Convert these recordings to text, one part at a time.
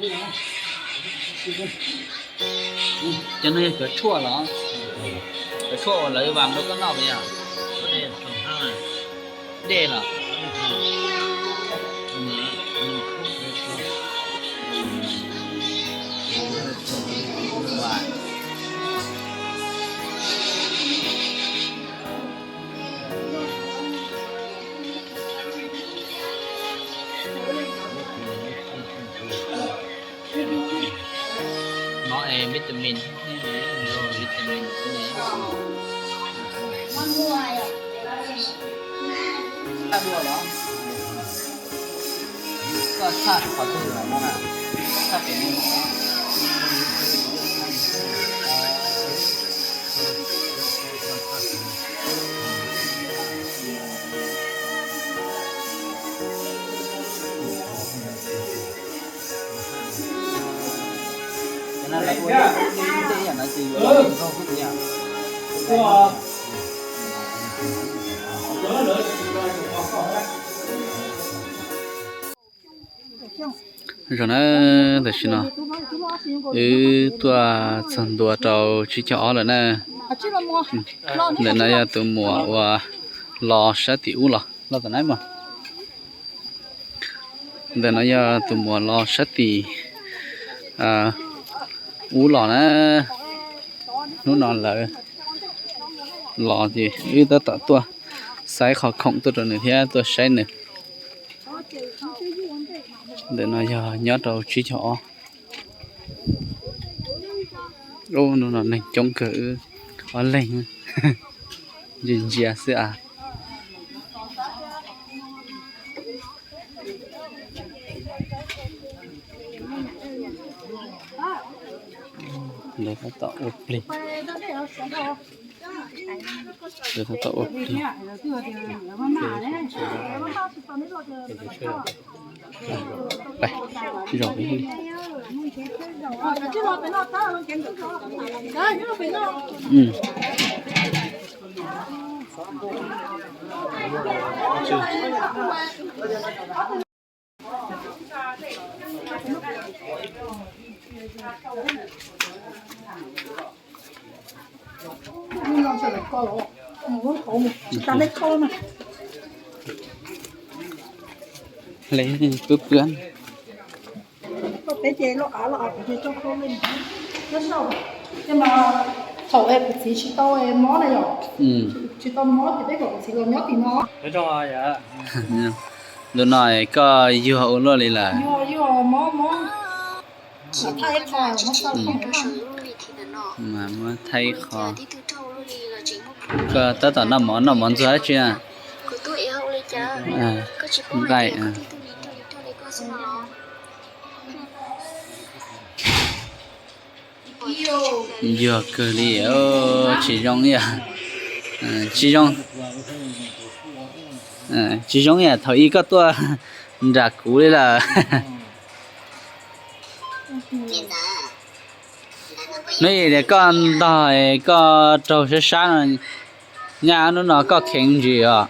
Cov no yog cov tshuaj los? Cov tshuaj uas lawv vam rau koj noj puas yog? Dej los? No es vitamin, vitamin. Txhaj dua los? Koj txhaj qhov twg los no na? Txhaj pem no. Zoo na, tam sim no wb tuaj txog ntua rau tsib caug ob lawm na. Ntawm no yog tus muam uas los sab tim ub los, los tom na mog. Ntawm no yog tus muam los sab tim ub los na. Hnub no lawv los ces wb tab tom tuaj saib qhov khoom tuaj rau nws thiab tuaj saib nws. Ntawm no yog nyob rau tsib caug ob. Ub, hnub no neeg coob kawg, ob leeg ntsia ntsia xwb as. Lawv tab tom ua plig. Lawv tab tom ua plig. Pais, zaum peb. Hle pwb pwb. Thaum kuv txiv tsis tau mob na yom, tsis tau mob ces peb kom kuv txiv los nyob tim no. Lub no koj yuag ua luaj li lawm. Mas muab thaij qho. Koj tab tom noj mov, noj mov ntxuag dab tsi na? Nqaij. Yuag kawg li, tsis zoo ib yam, tsis zoo, tsis zoo ib yam thaum ub koj tuaj nram kuv li lawm. Hnub ib tias koj ntog koj raug sab sab no, nyaj hnub no koj kheev ntsis os.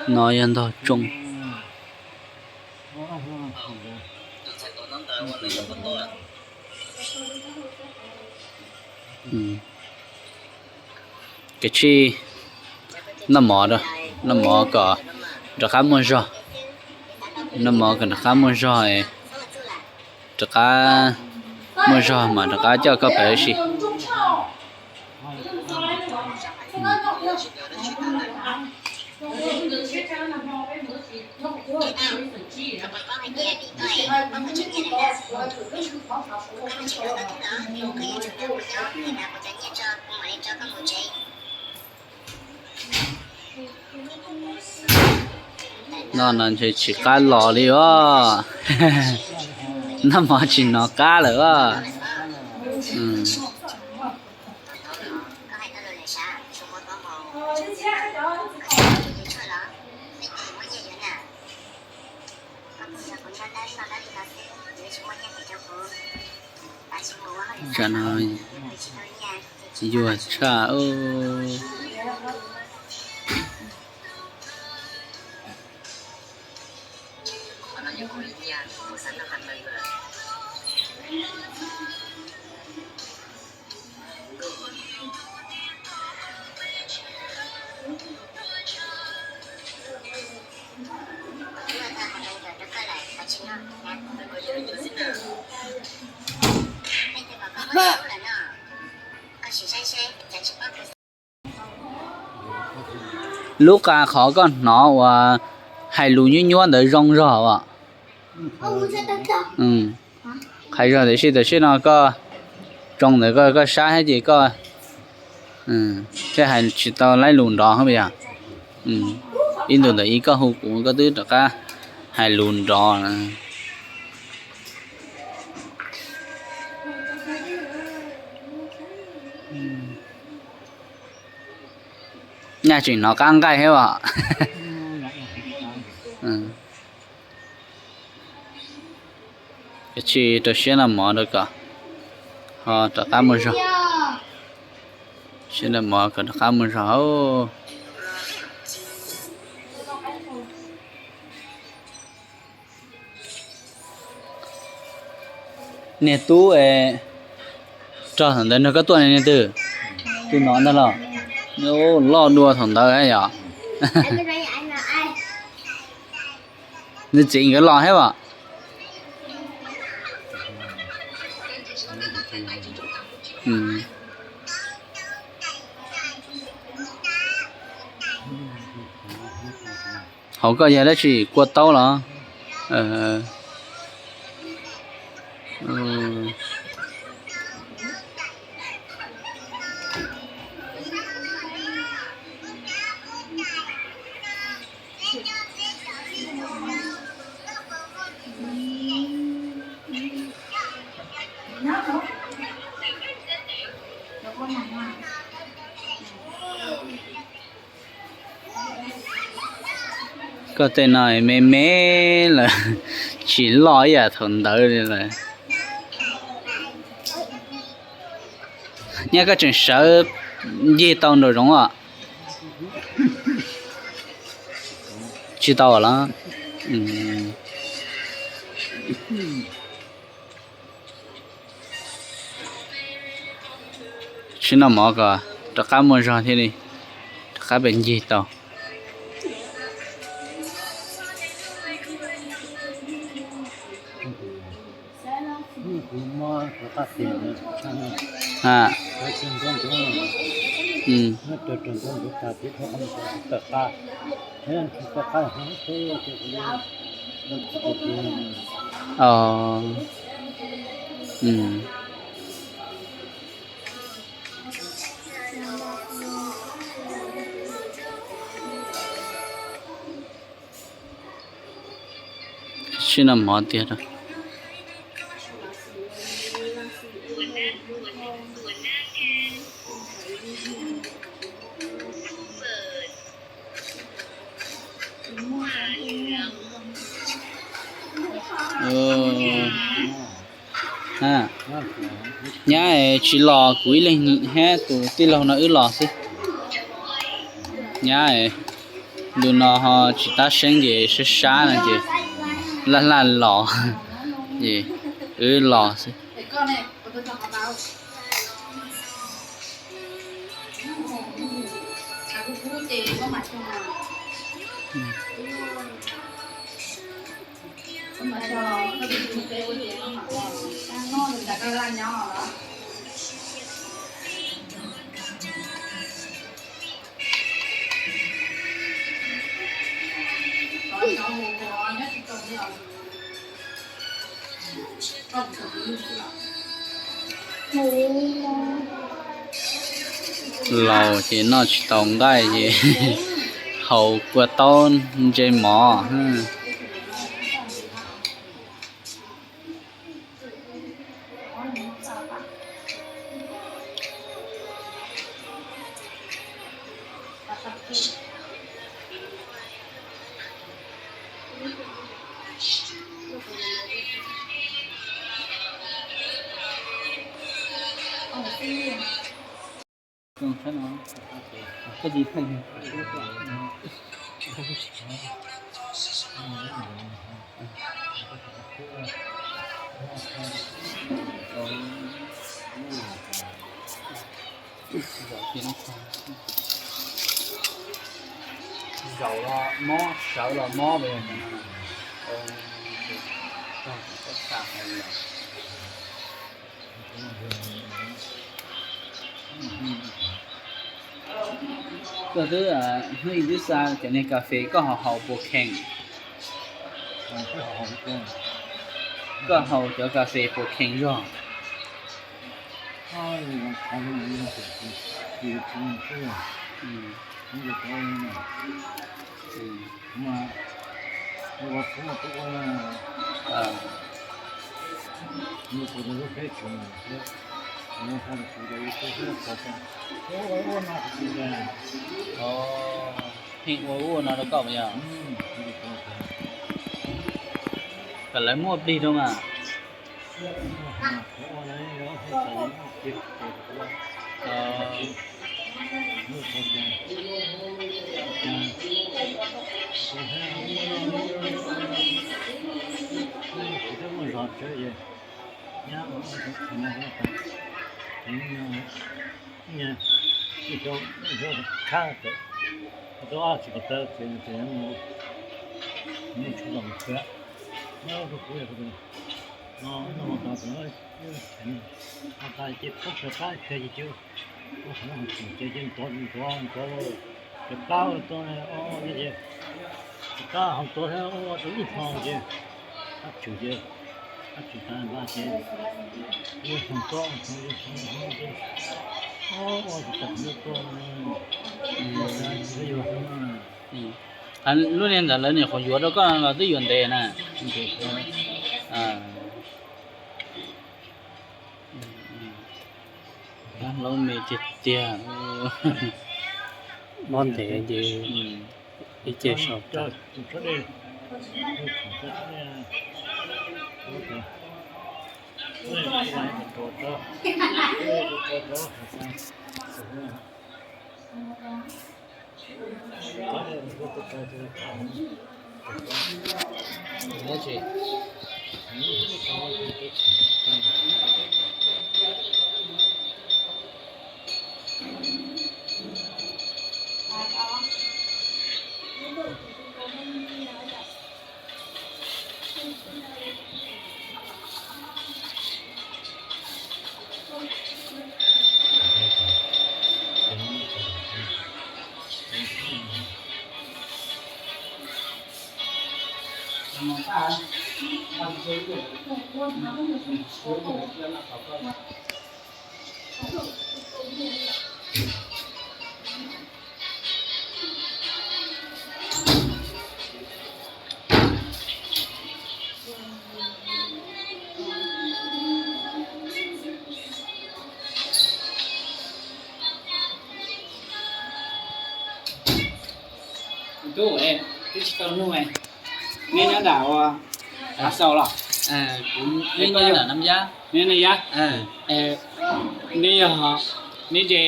No yog ntog tsoo. Kav tsij noj mov, noj mov kom rov qab muaj zog, noj mov kom rov qab muaj zog, rov qab muaj zog mas rov qab coj koj pais ua si. No no ntshe tsis qab los li os. Noj mov tsis hnov qab lawm os. Tsam no yuag tshaj. Lub qa qhov koj hnov uas hais lus nyuab nyuab ntawd zoo zog os. Hais zog tiam sis tam sim no koj tsoo ntawd koj sab thiab ces koj thiaj hais tsis tau laib lus nrov yog. Ib ntus ntawm ib koj hu kuv koj twb rov qab hais lus nrov. Nyaj tseem hnov qab nqaij thiab os. Kav tsij rau siab noj mov rau kom ho rov qab muaj zog. Siab noj mov kom rov qab muaj zog. Niag tub, rog thaum ntawd nrog koj tuaj niag twg? Tus no ntag los? Loj dua thaum ntawd yom. Nws txiv nkawd los thiab os. Hauv koj yog dab tsi, kua taub los? Koj tej no me me lawm, tsis loj ib yam thaum ntawd li lawm. Nyab koj tseem sawv ncig tau nraum zoov os? Tsis tau los? Siab noj mov kom rov qab muaj zog thiaj li rov qab pem ncig tau. Siab noj mov tiag. Nyab tsis los, kuv ib leeg thiab tus tij laug no wb los xwb. Nyab ntu no ho tsis tab seeb ces sab sab no ces laj laj los, ces wb los xwb. Laus ces noj tsis tau nqaij ces haus kua taub ntse mov. Koj tsis theej. Zaum los mob, sawv los mob. Koj twb, hnub ib twb xa cov niag kas fes koj ho haus puas kheev? Koj haus cov kas fes puas kheev zog? Pheej ua ua no rau koj yog? Kom lawv muaj plig rau mas. Ces plab ua tuaj, ces plab ho tuaj thiab, ua rau ib hmo ces qab tswm ces, qab tswm tas npaj ces, ua hmo tob, ua hmo tob, ua tas hnub tuaj, yuav. Lub niag ntawd lawv nyuam qhuav yuav rau koj los twb yuav ntev na? Dab laub me tiag tiag. Mob ntev ces ib ce sau tas. Tub, twb tsis tau nug, neb nyob nram ua Hav Xaus los? Kuv neb nyob nram Nam Yab. Neb Nam Yab? Neb yog, neb ze,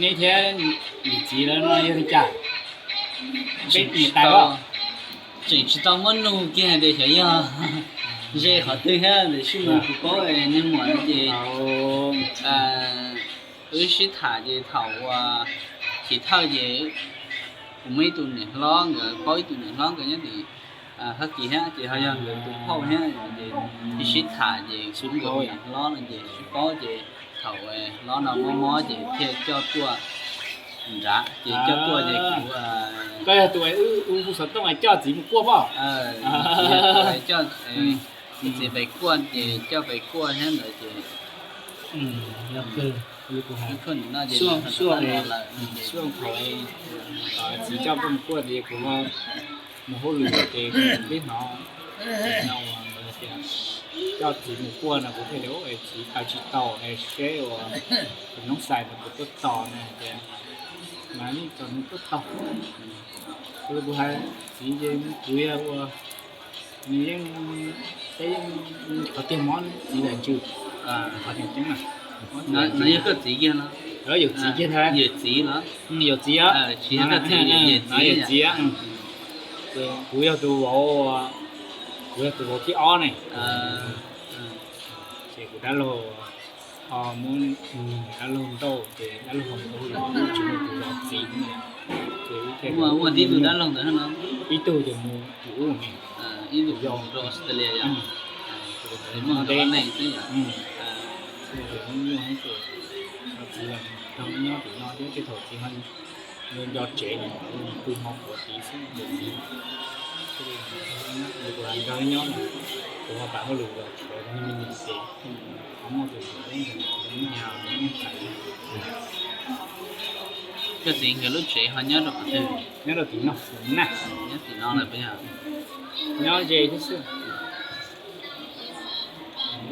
neb thiab niam txiv lawv no yog li cas? Peb niam tais los? Tseem tsis tau muab nug kiag tias xyov yog ze qhov twg thiab, tiam sis mas kuv paub niag muam no ces wb sib tham ces thaum uas chiv thawj ces kuv muaj ib tug niam hlob, nkawd paub ib tug niam hlob nkawd nyob tim Fab Kis thiab, ces ho yog nkawd tus phauj thiab ces sib tham ces xub nkawd niam hlob no ces sib paub ces thaum hlob no mob mob ces thiaj coj tuaj nrad, ces coj tuaj ces kuv, koj yog tus wb hu xov tooj coj txiv mus kuaj pom? Coj txiv pem kuaj ces coj pem kuaj thiab ntawd ces, no ces, Xyoo thaum txiv coj kuj mus kuaj ces kuv mus hauj lwm ces kuv pib hnov no tias coj txiv mus kuaj no kuv thiaj li, txiv tawm tsis tau es seb uas tus noob xais no puas tuaj tos no tias, mas yeej tau nws tuaj tos. Kuv hais txiv ces kuv yog ua, nws yeej, peb yeej, qhov tiag mob txiv zam ntsws, qhov tiag ceeb na. No yog koj txiv kiag no? Yawm txiv kiag ntag. Yawm txiv, yawm txiv, yawm txiv. Kuv yog tus vauv, kuv yog tus vauv thib ob ne. Ces kuv dab laug ho muab dab laug nrauj ces dab laug ho mus ua tsis muaj tus vauv txiv. Ces ib tug dab laug ntawd, ib tug ces mus tim ub ne, ib tug yau rau Australia. Tus nyob deb, tus txiv los nrog nyob tim no thiab tej thaum txiv ho nco tsev, pw hmo qhuav tid xwb, tus txiv nrog nyob, kuv ho pam hauj lwm los tshuav me me ces ho muaj tus txiv nyob, nyob tais. Koj txiv nkawd lub tsev ho nyob rau qhov twg? Nyob rau tim no, nyob tim no lawm puas yog? Nyob ze thiab xwb.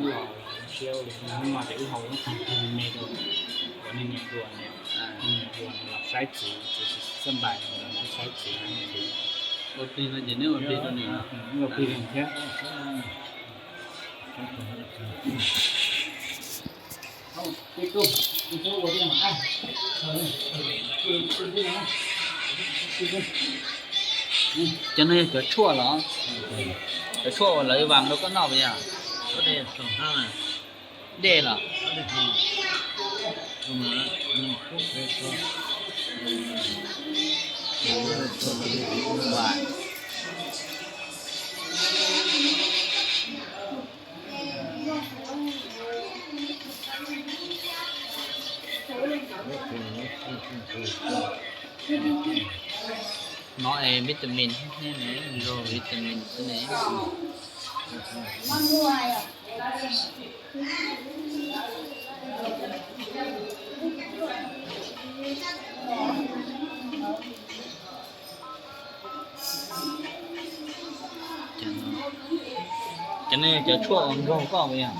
Hnub no ces wb haus lub qhov me me rau uas nej niam hluas, nej niam hluas los saib txiv, txiv xab npais los saib txiv. Ua plig no ces neb ua plig rau nws, ua plig rau thiab. Cov no yog cov tshuaj los? Cov tshuaj uas lawv vas rau koj noj puas yog? Dej los? No es vitamin, nrog vitamin xwb ne. Cov no cov tshuaj uas nkaug koj puas yog?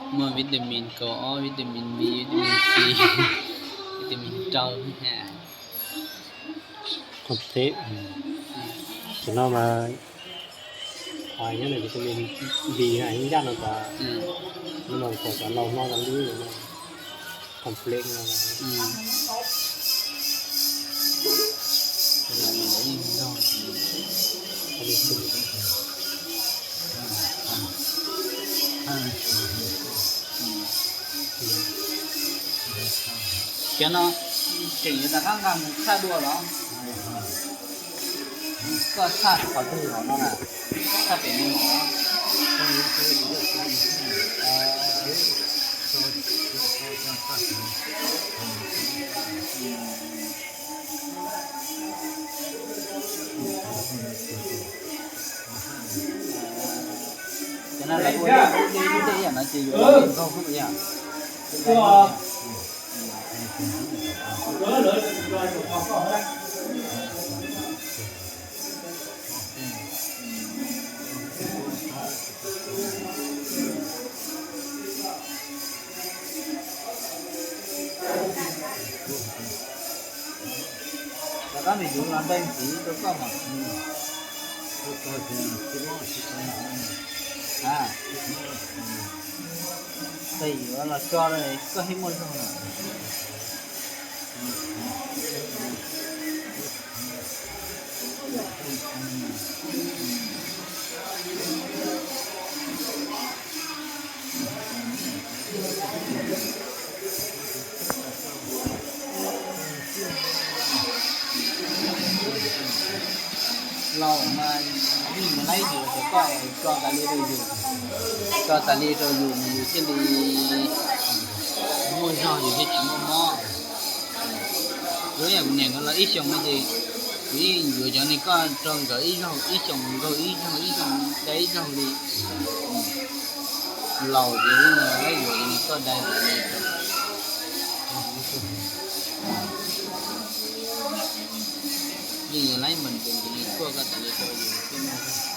Muaj vitamin kaum ob, vitamin B, vitamin C, vitamin rau. Cov no mas nyob vitamin B na, ncaj no tas, no mas kom cov laus noj tas li, complex no. Cov no tseem yuav rov qab nqa mus tshaj dua los? Koj tshaj qhov twg los no na? Tshaj pem no los? Cov no lawv ua dej, dej ib yam no ces yuav nkaug xwb puas yog? Rov qab mus yuav los nrog ntxiv rau koj mas. Tes yuav los tso koj thiaj muaj zog na. Laus mas yeej mus laib yus, koj tso tas li rau yus, tso tas li rau yus mas yus thiaj li muaj zog, yus thiaj tsis muaj mob. Zoo yam kuv niam nkawd los ib xyoos no ces kuv yeej yuav cov no koj rau nkawd ib zaug, ib xyoos nkaug ib zaug, ib xyoos dai ib zaug li. Laus ces yeej yuav cov no koj dai tas li rau. Yeej yuav laib npas tus nws tshuaj koj tas li rau yus thiaj muaj zog.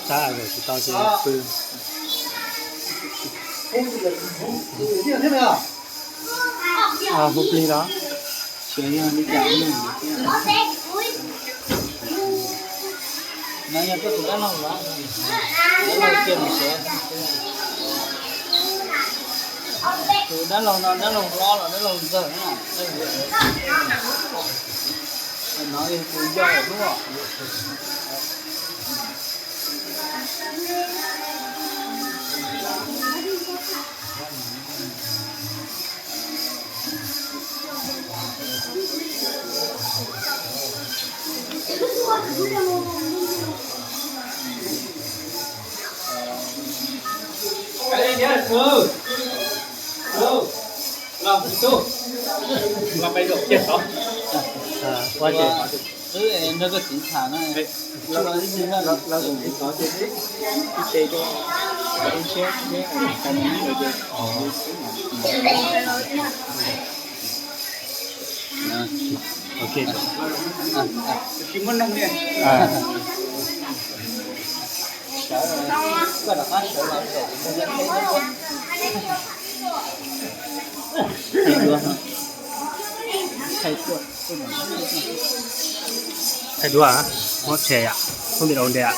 Tab tsis tau ces pw. Hu plig los? Xyov yog li cas no. No yog koj tus dab laug los? Dab laug cia mus sev. Tus dab laug no dab laug hlob los dab laug ntxawg na? No yog tus yau hnub. Ua ces nrog koj txiv tham na. Ok. Thaij duab, muab tshee yom, muab video ntiav.